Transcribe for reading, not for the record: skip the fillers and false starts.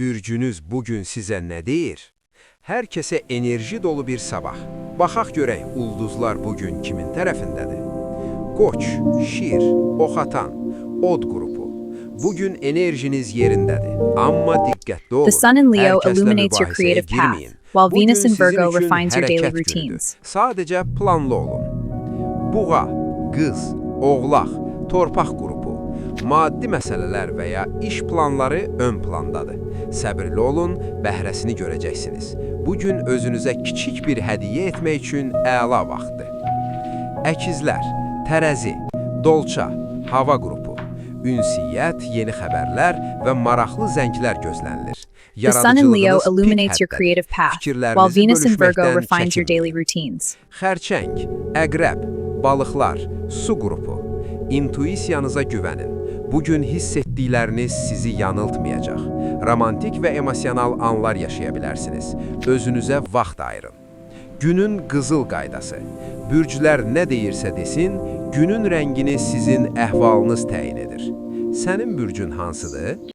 Bürcünüz bugün sizə nə deyir? Hər kəsə enerji dolu bir sabah. Baxaq görək ulduzlar bugün kimin tərəfindədir? Qoç, Şir, Oxatan, Od qrupu. Bugün enerjiniz yerindədir, amma diqqətli olun. The Sun in Leo Hər kəslə illuminates your mübahisəyə creative path, girməyin. while Bugün Venus in sizin Virgo üçün refines your daily hərəkət günüdür. routines. Sadəcə planlı olun. Buğa, qız, oğlaq, torpaq qrupu. Maddi məsələlər və ya iş planları ön plandadır. Səbirli olun, bəhrəsini görəcəksiniz. Bu gün özünüzə kiçik bir hədiyyə etmək üçün əla vaxtdır. Əkizlər, tərəzi, dolça, hava qrupu. Ünsiyyət, yeni xəbərlər və maraqlı zənglər gözlənilir. The Sun in Leo Yaradıcılığınız pik illuminates your həddədir. creative path, while Fikirlərinizi Venus in Virgo bölüşməkdən refines your daily çəkinməyin. routines. Xərçəng, əqrəb, balıqlar, su qrupu. İntuisiyanıza güvənin. Bugün hiss etdikləriniz sizi yanıltmayacaq. Romantik və emosional anlar yaşaya bilərsiniz. Özünüzə vaxt ayırın. Günün qızıl qaydası. Bürclər nə deyirsə desin, günün rəngini sizin əhvalınız təyin edir. Sənin bürcün hansıdır?